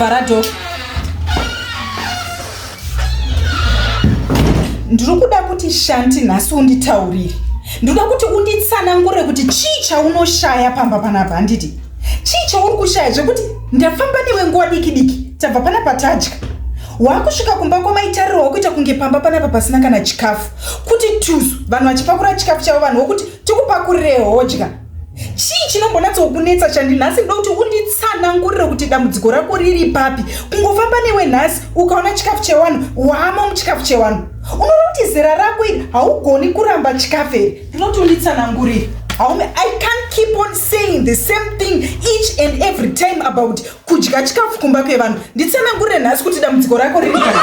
Vhara door. Ndiri kuda kuti Shanti nhasi unditaurire. Ndinoda kuti unditsanangurire kuti chii chaunoshaya pamba panapa handiti? Chii chauri kushaya zvekuti ndafamba newe nguva diki diki tabva panapa tadya. Wakusvika kumba kwamaitariro wakuita kunge pamba panapa pasina kana chikafu. Kuti tuzu vanhu vachipakura chikafu chavo vanhu vokuti tikupakurire hodya. Chii chinombonatsokunetsa Shandi nhasi ndoda kuti unditsanangurire kuti dambudziko rako riri papi. Kungofamba newe nhasi ukaona chikafu chewanhu waamo muchikafu chewanhu. Unoona kuti zera rako iri haugoni kuramba chikafu here? Ndinoti unditsanangurire. Haume, I can't keep on saying the same thing each and every time about kudya chikafu kumba kwevanhu. Nditsanangurire nhasi kuti dambudziko rako riri papi.